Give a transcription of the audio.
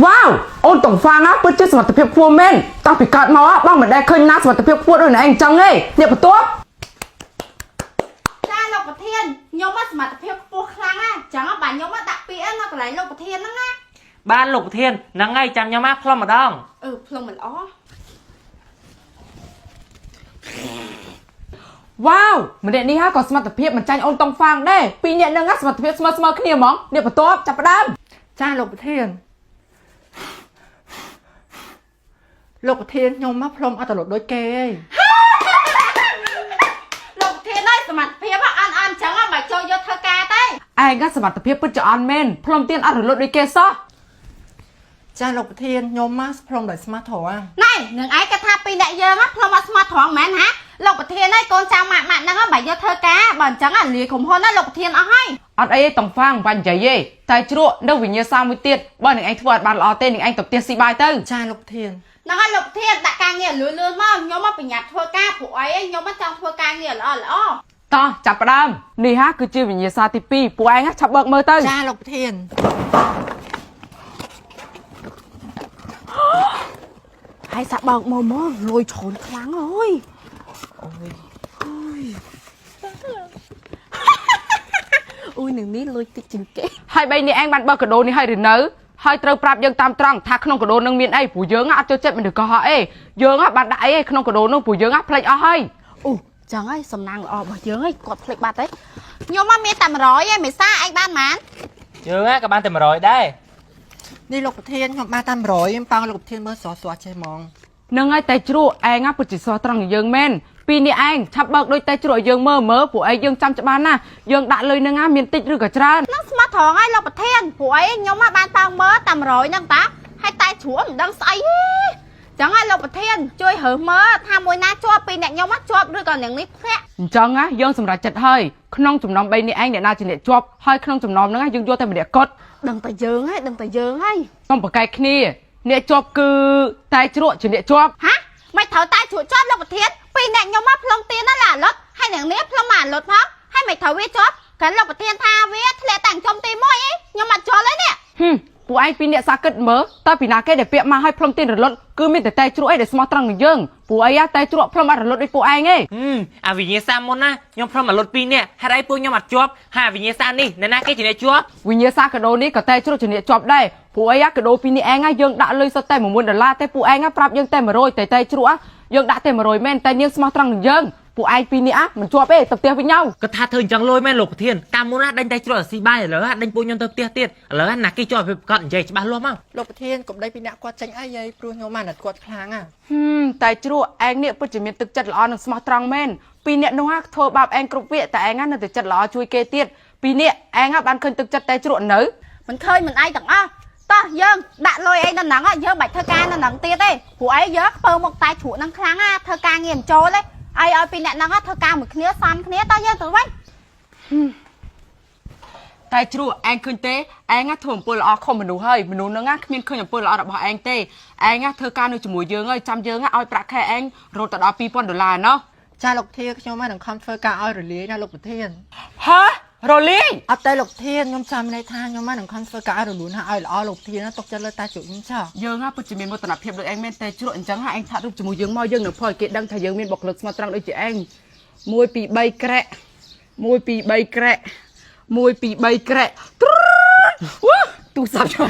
វ៉ាវអូនតុងហ្វាងណាពិតជាសមត្ថភាពខ្ពស់មែនតាំងពីកើតមកបងមិនដែលឃើញណាសមត្ថភាពខ្ពស់ដូចអ្នកឯងអញ្ចឹងទេអ្នកបន្ទាប់ ចាលោកប្រធានខ្ញុំមកសមត្ថភាពខ្ពស់ខ្លាំងណាចឹងបាទខ្ញុំមកដាក់ពាក្យនៅកន្លែងលោកប្រធានហ្នឹងណា បានលោកប្រធានហ្នឹងហើយចាំខ្ញុំមកផ្លុំម្ដង អឺផ្លុំមិនល្អ វ៉ាវម្នាក់នេះហាក៏សមត្ថភាពមិនចាញ់អូនតុងហ្វាងដែរពីរអ្នកហ្នឹងសមត្ថភាពស្មើស្មើគ្នាហ្មងអ្នកបន្ទាប់ចាប់ផ្ដើម ចាលោកប្រធានលោកប្រធានខ្ញុំមកផ្លុំអត់តលត់ដូចគេឯង លោកប្រធានហើយសមត្ថភាពអន់អន់ចឹងមកចូលយកធ្វើការទេ ឯងក៏សមត្ថភាពពិតជាអន់មែនផ្លុំទៀនអត់រលត់ដូចគេសោះ ចាលោកប្រធានខ្ញុំមកផ្លុំដោយស្មាតត្រង់ ណែនឹងឯងគាត់ថាពីរអ្នកយើងផ្លុំអត់ស្មោះត្រង់មែនហាលោកប្រធានហើយកូនចៅម៉ាក់ម៉ាក់ហ្នឹងបើយកធ្វើការបើអញ្ចឹងលាក្រុមហ៊ុនណាលោកប្រធានអស់ហើយ អត់អីទេតុងហ្វាងបាញ់និយាយទេតែជ្រក់នៅវិញ្ញាសាមួយទៀតបើនឹងឯងធ្វើអត់បានល្អទេនឹងឯងទៅផ្ទះស៊ីបាយទៅ ចាលោកប្រធាន ហ្នឹងហើយលោកប្រធានដាក់ការងារលឿនលឿនមកខ្ញុំមកប្រញាប់ធ្វើការព្រោះអីខ្ញុំមកចង់ធ្វើការងារល្អល្អ តោះចាប់ផ្ដើមនេះហាគឺជាវិញ្ញាសាទី2ពួកឯងឆាប់បើកមើលទៅ ចាលោកប្រធាន ហើយសាក់បោកមកមកលុយច្រើនខ្លាំងអើយអូយអូយនឹងនេះលុយតិចជាងគេ ហើយបីនេះឯងបានបើកកាដូនេះហើយឬនៅហើយត្រូវប្រាប់យើងតាមត្រង់ថាក្នុងកាដូនឹងមានអីព្រោះយើងអត់ចូលចិត្តមនុស្សកុហកអីយើងបានដាក់អីឯក្នុងកាដូនឹងព្រោះយើងភ្លេចអស់ហើយ អូចឹងហើយសំណាងល្អរបស់យើងហើយគាត់ភ្លេចបាត់ហើយខ្ញុំមកមានតែ100ឯងមេសាឯងបានប៉ុន្មាន យើងក៏បានតែ100ដែរ នេះលោកប្រធានខ្ញុំបានតាម100ខ្ញុំប៉ោងលោកប្រធានមើលស្រស់ស្រស់ចេះហ្មង នឹងហើយតែជ្រក់ឯងពិតជាសោះត្រង់នឹងយើងមែនពីនេះឯងឆាប់បើកដូចតែជ្រក់ឲ្យយើងមើលមើលព្រោះឯងយើងចាំច្បាស់ណាស់យើងដាក់លុយនឹងមានតិចឬក៏ច្រើន នឹងស្មោះត្រង់ហើយលោកប្រធានព្រោះអីខ្ញុំមកបានប៉ោងមើលតែ100ហ្នឹងតាហើយតែជ្រួមិនដឹងស្អីទេចឹងហើយលោកប្រធានជួយរើសមើលថាមួយណាជាប់ពីអ្នកខ្ញុំជាប់ឬក៏អ្នកនេះធ្លាក់ អញ្ចឹងណាយើងសម្រេចចិត្តហើយក្នុងចំណោម3នេះឯងអ្នកណាជាអ្នកជាប់ហើយក្នុងចំណោមហ្នឹងយើងយកតែម្នាក់គត់ ដឹងតែយើងហើយដឹងតែយើងហើយ កុំប្រកែកគ្នាអ្នកជាប់គឺតែជ្រក់ជាអ្នកជាប់ ហាមិនត្រូវតែជ្រួជាប់លោកប្រធានពីអ្នកខ្ញុំមកផ្លុំទៀនណាឡាលុតហើយអ្នកនេះផ្លុំមកលុតផងហើយមិនត្រូវវាជាប់កាលលោកប្រធានថាវាធ្លាក់តាំងចំទី1អីខ្ញុំអត់យល់ទេនេះ ហឹមពួកឯងពីរអ្នកសាគិតមើលតើពីណាគេដែលពាក់មកឲ្យផ្លុំទៀនរលត់គឺមានតែតែជ្រក់ឯងដែលស្មោះត្រង់នឹងយើងពួកអីតែជ្រក់ផ្លុំអត់រលត់ដូចពួកឯងឯង ហឹមអាវិញ្ញាសាមុនណាខ្ញុំផ្លុំមកលុត2នាក់ហេតុអីពួកខ្ញុំអត់ជាប់ហើយអាវិញ្ញាសានេះអ្នកណាគេជាអ្នកជាប់ វិញ្ញាសាកាដូនេះក៏តែជ្រក់ជាអ្នកជាប់ដែរពួកអីកាដូពីរនេះឯងយើងដាក់លុយសុទ្ធតែ1ដុល្លារតែពួកឯងប្រាប់យើងតែ100តែតែជ្រក់យើងដាក់តែ100មែនតែនាងស្មោះត្រង់នឹងយើងពួកឯងពីរនេះមិនជាប់ទេទៅផ្ទះវិញញ៉ៅ គាត់ថាធ្វើអញ្ចឹងលុយមែនលោកប្រធានកាលមុនណាដេញតែជ្រក់អាស៊ីបាយឥឡូវណាដេញពួកខ្ញុំទៅផ្ទះទៀតឥឡូវណាគេជាប់ឲ្យប្រកាសនិយាយច្បាស់លាស់មក លោកប្រធានកុំដេញពីអ្នកគាត់ចេញអីហីព្រោះខ្ញុំអាណិតគាត់ខ្លាំងណា ហឹមតែជ្រក់ឯងនេះពិតជាមានទឹកចិត្តល្អនិងស្មោះត្រង់មែនពីរអ្នកនោះធ្វើបាបឯងគ្រប់វគ្គតែឯងនៅតែចិត្តល្អជួយគេទៀតពីរនេះឯងបានឃើញទឹកចិត្តតែជ្រក់នៅ មិនឃើញមិនអីទាំងអស់តោះយើងដាក់លុយអីនៅហ្នឹងយើងបាច់ធ្វើការនៅហ្នឹងទៀតទេព្រោះអីយើងខ្ពើមកតែជ្រក់ហ្នឹងខ្លាំងណាធ្វើការងារមិនចូលទេអីឲ្យពីអ្នកហ្នឹងធ្វើការមួយគ្នាសំគ្នាតោះយើងទៅវិញ តែជ្រក់ឯងឃើញទេឯងធ្វើអំពើល្អខុសមនុស្សហើយមនុស្សហ្នឹងគ្មានឃើញអំពើល្អរបស់ឯងទេឯងធ្វើការនៅជាមួយយើងហើយចាំយើងឲ្យប្រាក់ខែឯងរត់ទៅដល់2000ដុល្លារណោះ ចាលោកប្រធានខ្ញុំមកនឹងខំធ្វើការឲ្យរលាយណាលោកប្រធាន ហារលាយ អត់ទេលោកប្រធានខ្ញុំចាំន័យថាខ្ញុំមកនឹងខំធ្វើការឲ្យរលូនហើយឲ្យល្អលោកប្រធានណាទុកចិត្តលើតាជក់ខ្ញុំចោះ យើងពិតជាមានមោទនភាពដូចឯងមែនតែជ្រក់អញ្ចឹងឯងឆាតរូបជាមួយយើងមកយើងនឹងផលឲ្យគេដឹងថាយើងមានបុគ្គលិកស្មោះត្រង់ដូចជាឯង1 2 3ក្រែ1 2 3ក្រែ1 2 3ក្រែទ្រុវ៉ាទូរស័ព្ទចូល